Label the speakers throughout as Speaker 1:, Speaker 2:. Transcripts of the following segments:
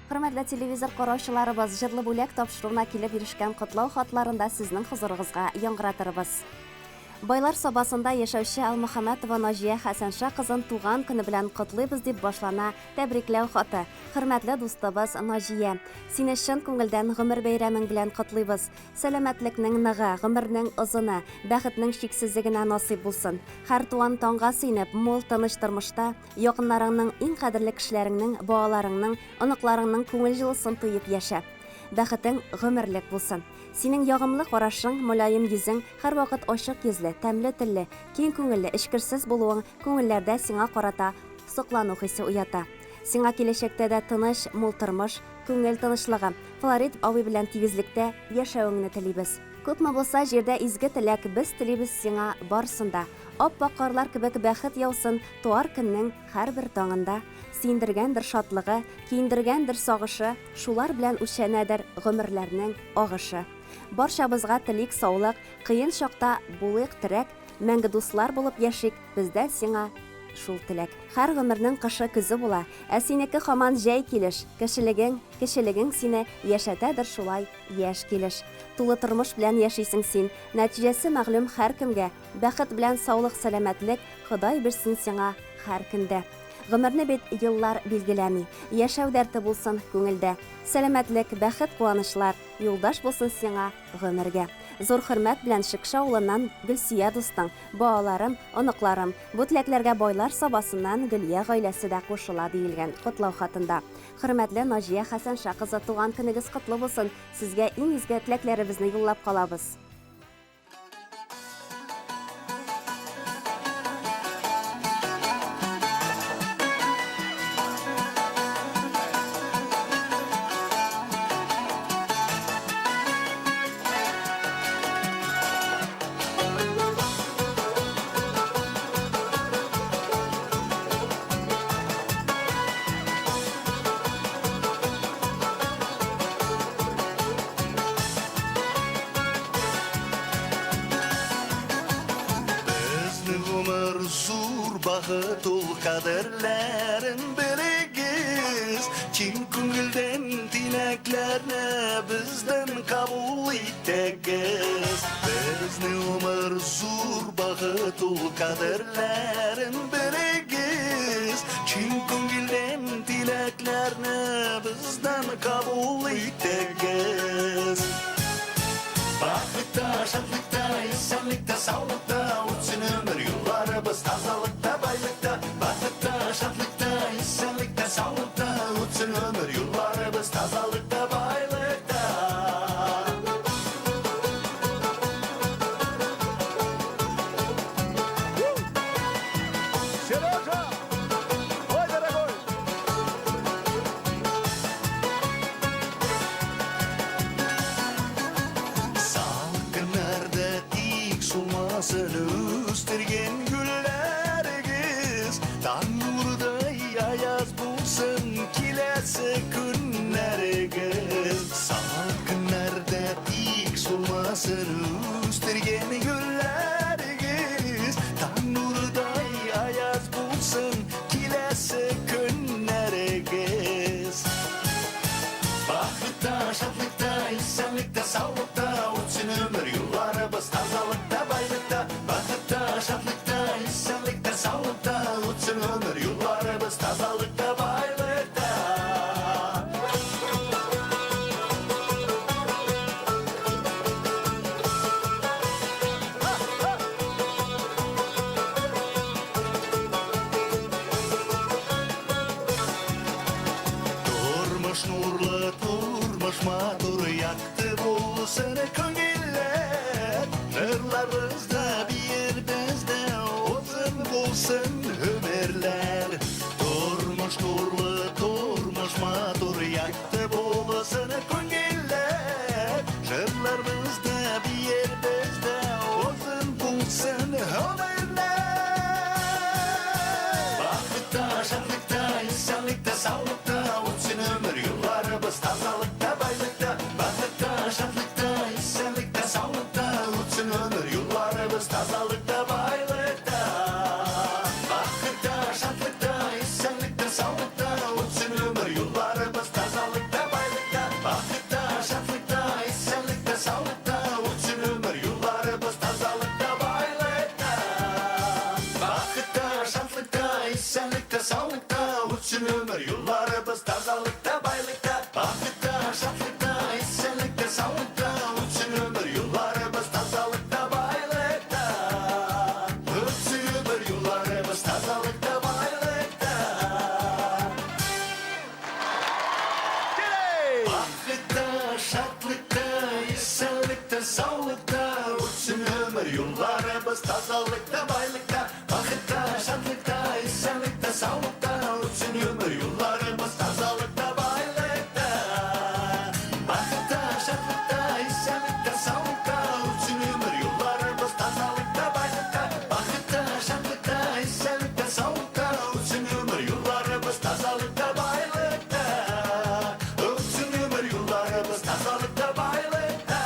Speaker 1: Хөрмәтле телевизор караучыларыбыз, җырлы бүләк тапшыруына килеп ирешкән котлау хатларын да сезнең хозурыгызга яңгыратырбыз. Байлар Сабасында яшәүче Алмөхәммәтова Наҗия Хәсәнша кызын туган көне белән котлыйбыз дип башлана тәбрикләү хаты. Хөрмәтле дустыбыз Наҗия, сине чын күңелдән гомер бәйрәмең белән котлыйбыз. Сәламәтлекнең ныгы, гомернең озыны, бәхетнең чиксезе генә насыйп булсын. Һәр туган таңга сөенеп, мул, тыныч тормышта, якыннарыңның, иң кадерле кешеләреңнең, балаларыңның, оныкларыңның күңел җылысын тоеп яшә. Бәхетең гомерлек булсын. Синең ягымлы карашың, мөлаем йөзең, һәрвакыт ачык йөзле, тәмле телле, киң күңелле, эчкерсез булуың күңелләрдә сиңа карата соклану хисе уята. Сиңа киләчәктә дә тыныч, мул тормыш, күңел тынычлыгы, Флорид абый белән тигезлектә яшәвеңне телибез. Күпме булса җирдә изге теләк без телибез сиңа барысын да. Ап-ак карлар кебек бәхет яусын туар көннең һәрбер таңында. Сөендергәндер шатлыгы, киендергәндер сагышы, шулар белән үлчәнәдер гомерләрнең агышы. Барчабызга телик саулык, кыен чакта булыйк терәк, мәңге дуслар булып яшик, бездән сиңа шул теләк. Һәр гомернең кышы көзе була, ә синеке һаман җәй килеш, кешелегең, кечелегең сине яшәтәдер шулай яшь килеш. Тулы тормыш белән яшисең син, нәтиҗәсе мәгълүм һәркемгә, бәхет белән саулык-сәламәтлек Ходай бирсен сиңа һәр көндә. Гомерне бит еллар билгеләми, яшәү дәрте булсын күңелдә. Сәламәтлек, бәхет, куанычлар юлдаш булсын сиңа гомергә. Зур хөрмәт белән Шекше авылыннан Гөлсия дустың, балаларым, оныкларым. Бу теләкләргә Байлар Сабасыннан Гөлия гаиләсе дә кушыла, диелгән котлау хатында. Хөрмәтле Наҗия Хәсәнша кызы, туган көнегез котлы булсын, сезгә иң изге теләкләребезне юллап калабыз.
Speaker 2: Безнең гомер зур бәхет ул, кадерләрен белегез. Чын күңелдән теләкләрне бездән кабул итегез. Безнең гомер зур бәхет ул, кадерләрен белегез. Чын күңелдән теләкләрне бездән кабул итегез. Бәхеттә, шатлыкта, исәнлектә, саулыкта үтсен өмір юлларыбыз тазалыкта, байлыкта. Бәхеттә, шатлыкта, исәнлектә, саулыкта үтсен өмір юлларыбыз тазалыкта, байлыкта.
Speaker 3: Сережа! Ой, дорогой!
Speaker 2: Салкыннарда тик сулмасын үстергән гөлләрегез, таң нурыдай аяз булсын киләсе көннәрегез. Салкыннарда тик сулмасын үстергән гөлләрегез, таң нурыдай аяз булсын киләсе көннәрегез. Бәхеттә, шатлыкта, исәнлектә, саулыкта үтсен өмір юлларыбыз тазалыкта, байлыкта. Бәхеттә, шатлыкта, исәнлектә, саулыкта үтсен өмір юлларыбыз тазалыкта, байлыкта. Тормыш нурлы, тормыш матур, якты булсын күңелләр. Җырларыбызда, биербездә озын булсын гомерләр. Тормыш нурлы, тормыш матур, якты булсын күңелләр. Җырларыбызда, биербездә озын булсын гомерләр. Бәхеттә, шатлыкта, исәнлектә, саулыкта үтсен өмір юлларыбыз тазалыкта, байлыкта. Бәхеттә, шатлыкта, исәнлектә, саулыкта үтсен өмір юлларыбыз тазалыкта, байлыкта. Бәхеттә, шатлыкта, исәнлектә, саулыкта үтсен өмір юлларыбыз. юлларыбыз тазалыкта, байлыкта, бахытта, шатлыкта, исәнлектә, саулыкта үтсен өмір юлларыбыз тазалыкта, байлыкта. Өтсін өмір юлларыбыз тазалыкта, байлыкта. Бақытта, шатлыкта, исәнлектә, саулыкта өтсін өмір юлларыбыз тазалыкта, байлыкта, бақытта, шатлыкта, исәнлектә, саулыкта өтсін өмір юлларыбыз тазалыкта, байлыкта. Бақытта, шатлыкта, исәнлектә, саулыкта өтсін өмір юлларыбыз тазалыкта, байлыкта, бақытта, шатлыкта, исәнлектә, саулыкта өтсін өмір юлларыбыз тазалыкта, байлыкта. Өтсін өмір юлларыбыз тазалыкта, байлыкта.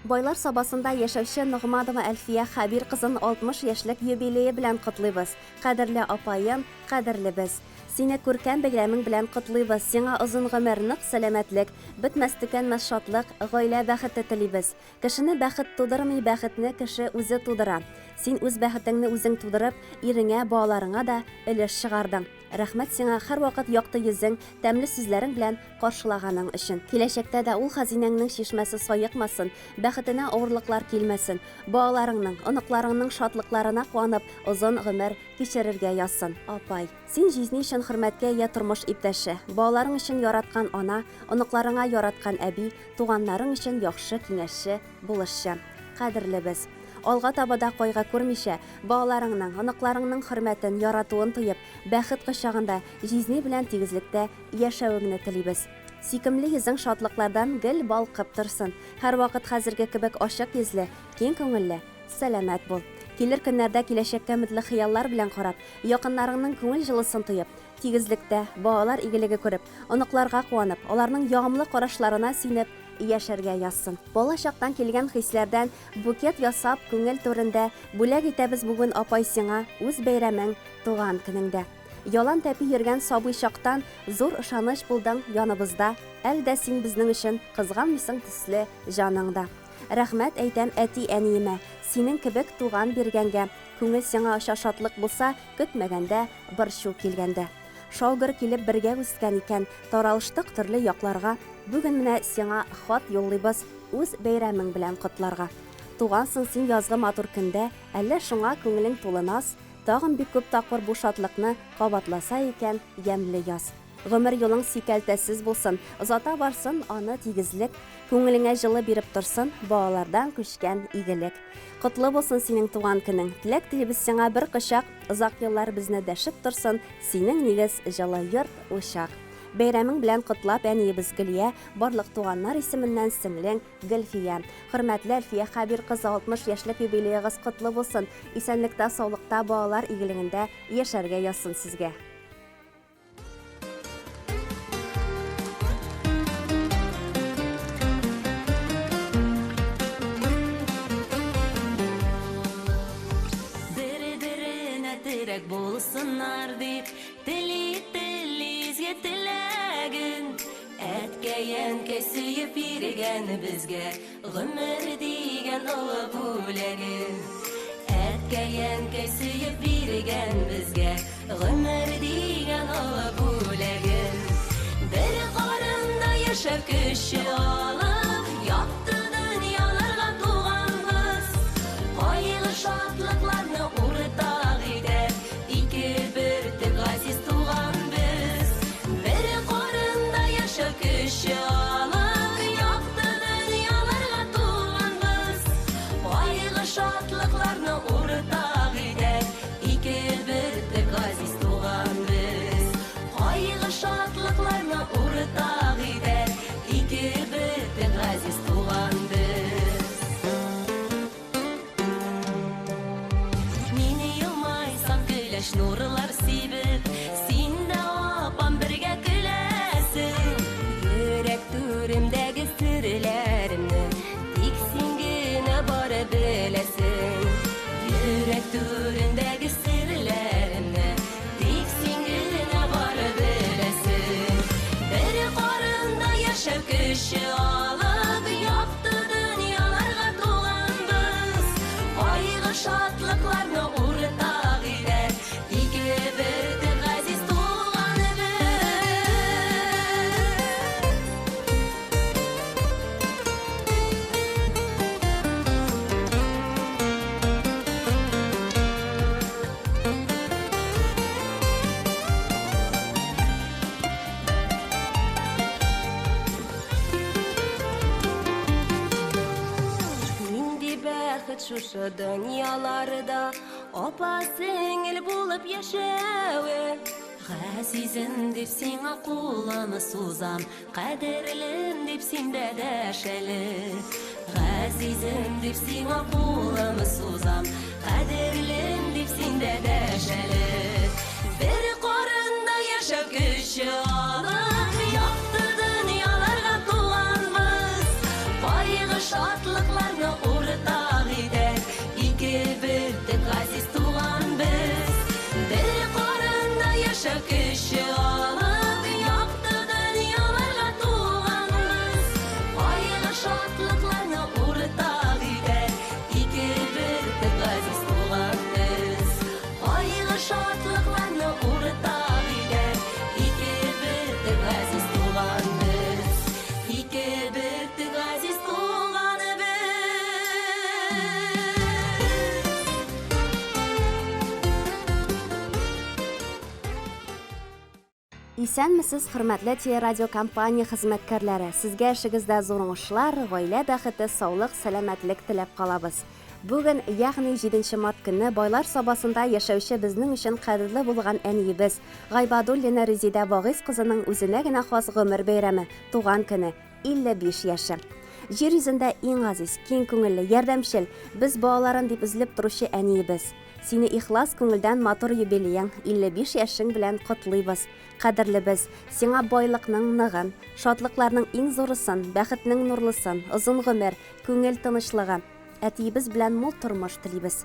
Speaker 1: Байлар Сабасында яшәүче Ногманова Әлфия Хәбир кызын 60 яшьлек юбилее белән котлыйбыз. Кадерле апаем, кадерле без. Сине күркәм бәйрәмең белән котлыйбыз. Сиңа озын гомер, нык сәламәтлек, бетмәс төкәнмәс шатлык, гаилә бәхете телибез. Кешене бәхет тудырмый, бәхетне кеше үзе тудыра. Син үз бәхетеңне үзең тудырып, иреңә, балаларыңа да өлеш чыгардың. Рәхмәт сиңа һәрвакыт якты йөзең, тәмле сүзләрең белән каршылаганың өчен. Киләчәктә дә ул хәзинәңнең чишмәсе саекмасын, бәхетенә авырлыклар килмәсен. Балаларыңның, оныкларыңның шатлыкларына куанып, озын гомер кичерергә язсын. Апай, син җизни өчен хөрмәткә ия тормыш иптәше, балаларың өчен яраткан ана, оныкларыңа яраткан әби, туганнарың өчен яхшы киңәшче, булышчы. Кадерлебез. Алга таба да кайгы күрмичә, балаларыңның, оныкларыңның хөрмәтен, яратуын тоеп, бәхет кочагында җизни белән тигезлектә яшәвеңне телибез. Сөйкемле йөзең шатлыклардан гел балкып торсын. Һәрвакыт хәзерге кебек ачык йөзле, киң күңелле, сәламәт бул. Килер көннәрдә киләчәккә өметле хыяллар белән карап, якыннарыңның күңел җылысын тоеп, тигезлектә балалар игелеге күреп, оныкларга куанып, аларның ягымлы карашларына синеп яшәргә язсын. Бала чактан килгән хисләрдән букет ясап, күңел түрендә бүләк итәбез бүген апай сиңа үз бәйрәмең туган көнеңдә. Ялан тәпи йөргән сабый чактан зур ышаныч булдың яныбызда, әле дә син безнең өчен кызганмыйсың төсле җаныңда. Рәхмәт әйтәм әти-әниемә, синең кебек туган биргәнгә, күңел сиңа оча шатлык булса, көтмәгәндә, борчу килгәндә. Шаугыр килеп бергә үскән икән, таралыштык төрле якларга, бүген менә сиңа хат юллыйбыз үз бәйрәмең белән котларга. Тугансың син язгы матур көндә, әллә шуңа күңелең тулы наз, тагын бик күп тапкыр бу шатлыкны кабатласа икән ямьле яз. Гомер юлың сикәлтәсез булсын, озата барсын аны тигезлек, күңелеңә җылы биреп торсын балалардан күчкән игелек. Котлы булсын синең туган көнең, теләк телибез сиңа бер кочак, озак еллар безне дәшеп торсын, синең нигез җылы йорт, учак. Бәйрәмең белән котлап әниебез Гөлия, барлык туганнар исеменнән сеңлең Гөлфия. Хөрмәтле Әлфия Хәбир кызы, 60 яшьлек юбилеегыз котлы булсын. Исәнлектә, саулыкта, балалар игелегендә яшәргә язсын сезгә.
Speaker 4: Бер-беренә терәк булсыннар дип, тели-тели изге теләген. Әткәй-әнкәй сөеп биргән безгә гомер дигән олы бүләген. Әткәй-әнкәй сөеп биргән безгә гомер дигән олы бүләген. Бер карында яшәү көче алып, якты дөньяларга туганбыз. Кайгы шатлыкларны уртак итеп, ике бөртек газиз туган без. Бер карында яшәү көче алып, якты дөньяларга туганбыз. Кайгы шатлыкларны уртак итеп, ике бөртек газиз туган без. Кайгы шатлыкларны уртак итеп, ике бөртек газиз туган без. Мин елмайсам көләч нурлар сибеп, син дә апам бергә көләсең. Йөрәк түремдәге серләремне тик син генә бары беләсең. Йөрәк түрендәге серләремне тик син генә бары беләсең. Бер карында яшәү көче алып, якты дөньяларга туганбыз. Кайгы шатлыкларны Шушы дөньяларда апа-сеңел булып яшәве. Газизем дип сиңа кулым сузам, кадерлем дип син дә дәш әле. Газизем дип сиңа кулым сузам, кадерлем дип син дә дәш әле. Бер карында яшәү көче алып, якты дөньяларга туганбыз. Кайгы шатлыкларны уртак итәр, ике бөртек газиз туган без. Бер карында яшәү көче алып, якты дөньяларга туганбыз. Кайгы шатлыкларны уртак итәр, ике бөртек газиз туган без. Кайгы шатлыкларны уртак итәр, ике бөртек газиз туган без. Ике бөртек газиз туган без.
Speaker 1: Исәнмесез, хөрмәтле телерадиокомпания хезмәткәрләре. Сезгә эшегездә зур уңышлар, гаилә бәхете, саулык, сәламәтлек теләп калабыз. Бүген, ягъни 7 март көнне Байлар Сабасында яшәүче безнең өчен кадерле булган әниебез Гайбадуллина Резидә Вагыйз кызының үзенә генә хас гомер бәйрәме, туган көне, 55 яше. Җир йөзендә иң газиз, киң күңелле, ярдәмчел, без балаларын дип өзелеп торучы әниебез. Сине ихлас күңелдән матур юбилеең, 55 яшең белән котлыйбыз. Кадерлебез, сиңа байлыкның ныгын, шатлыкларның иң зурысын, бәхетнең нурлысын, озын гомер, күңел тынычлыгы, әтиебез белән мул тормыш телибез.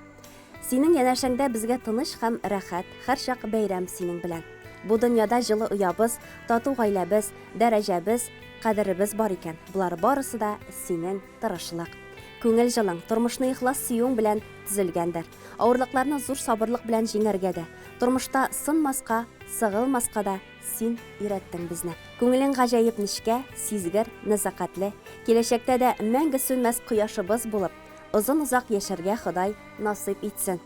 Speaker 1: Синең янәшәңдә безгә тыныч һәм рәхәт, һәрчак бәйрәм синең белән. Бу дөньяда җылы оябыз, тату гаиләбез, дәрәҗәбез, кадеребез бар икән. Болар барысы да синең тырышлык. Күңел җылың, тормышны ихлас сөюең белән төзелгәндер. Авырлыкларны зур сабырлык белән җиңәргә дә, тормышта сынмаска, сыгылмаска да син өйрәттең безне. Күңелең гаҗәеп нечкә, сизгер, нәзакәтле. Киләчәктә дә мәңге сүнмәс кояшыбыз булып, озын-озак яшәргә Ходай насыйп итсен.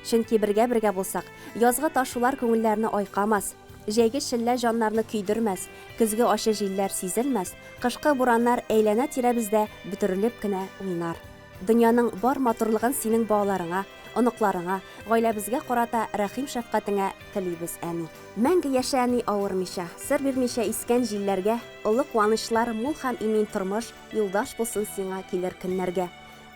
Speaker 1: Чөнки бергә-бергә булсак, язгы ташулар күңелләрне айкамас, җәйге челлә җаннарны көйдермәс, көзге ачы җилләр сизелмәс, кышкы бураннар әйләнә-тирәбездә бөтерелеп кенә уйнар. Дөньяның бар матурлыгын синең балаларыңа, оныкларыңа, гаиләбезгә карата рәхим-шәфкатеңә телибез, әни. Мәңге яшә, әни, авырмыйча, сер бирмичә искән җилләргә, олы куанычлар, мул һәм имин тормыш юлдаш булсын сиңа килер көннәргә.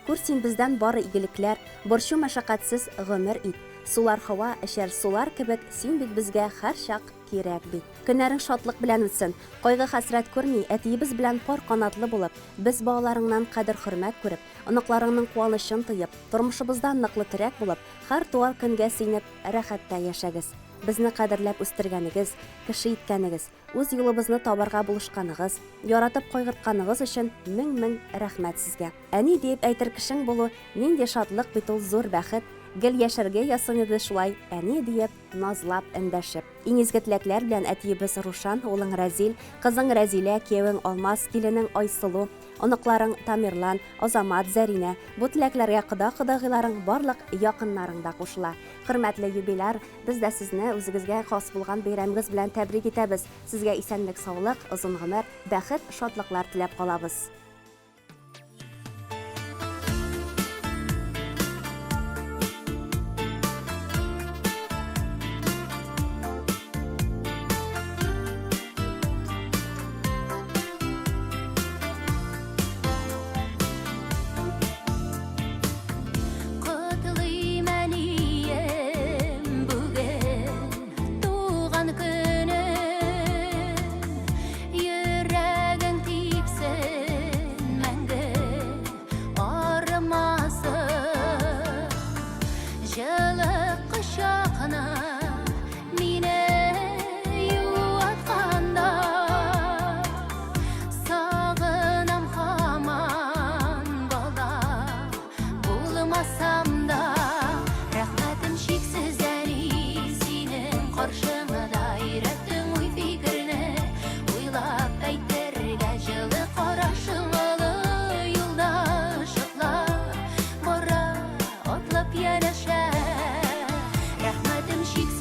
Speaker 1: Күр син бездән бары игелекләр, борчу-мәшәкатьсез гомер ит. Сулар һава, эчәр сулар кебек, син бит безгә һәрчак кирәк бит. Көннәрең шатлык белән үтсен, кайгы-хәсрәт күрми, әтиебез белән пар канатлы булып, без балаларыңнан кадер-хөрмәт күреп, оныкларыңның куанычын тоеп, тормышыбызда ныклы терәк булып, һәр туар көнгә сөенеп, рәхәттә яшәгез. Безне кадерләп үстергәнегез, кеше иткәнегез, үз юлыбызны табарга булышканыгыз, яратып кайгыртканыгыз өчен мең-мең рәхмәт сезгә. Әни диеп әйтер кешең булу нинди шатлык бит ул, зур бәхет. Гел яшәргә язсын иде шулай, әни диеп, назлап, эндәшеп. Иң изге теләкләр белән әтиебез Рушан, улың Рәзил, кызың Рәзилә, киявең Алмаз, киленең Айсылу, оныкларың Тамерлан, Азамат, Зәринә. Бу теләкләргә кода-кодагыйларың, барлык якыннарың да кушыла. Хөрмәтле юбиляр, без дә сезне үзегезгә хас булган бәйрәмегез белән тәбрик итәбез. Сезгә исәнлек-саулык, озын гомер, бәхет, шатлыклар теләп калабыз.
Speaker 4: Котлыйм, әнием, бүген туган көнең. Йөрәгең типсен мәңге, арымасын. Җылы кочагына мине юатканда, сагынам һаман бала булмасам да. Рәхмәтем чиксез, әни, синең каршыңда. Өйрәттең уй-фикерне уйлап әйтергә, җылы карашың олы юлда ышыклап бара, атлап янәшә. Рәхмәтем чиксез.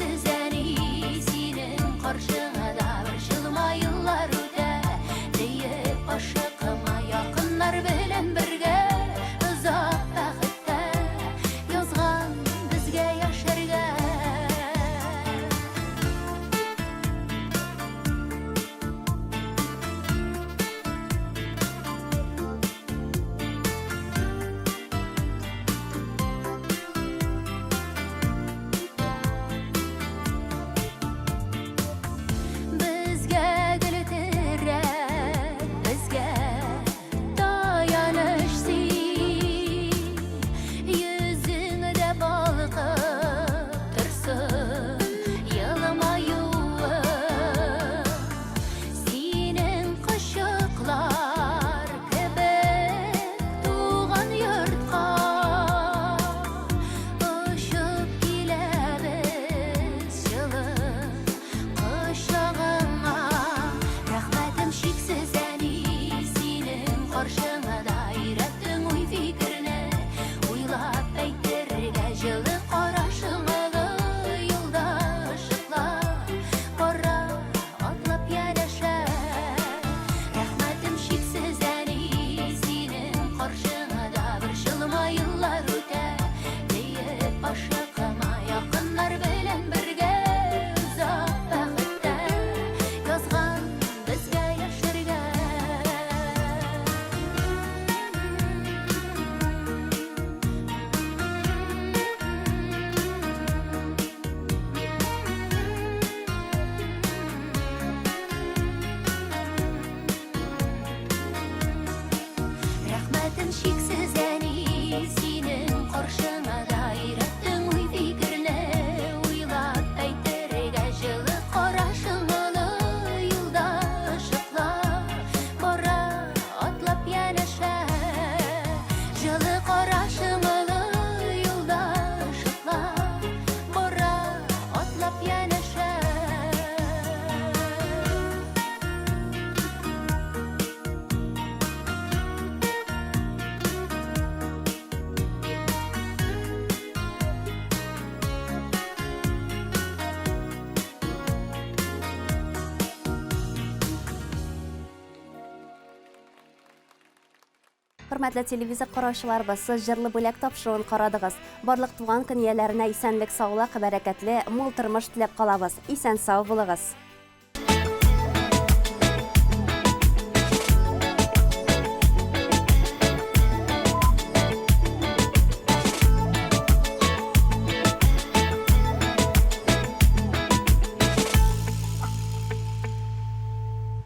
Speaker 1: Хөрмәтле телевизор караучыларыбыз, сез Җырлы бүләк тапшыруын карадыгыз. Барлык туган көн ияләренә исәнлек-саулык, бәрәкәтле, мул тормыш теләп калабыз. Исән-сау булыгыз!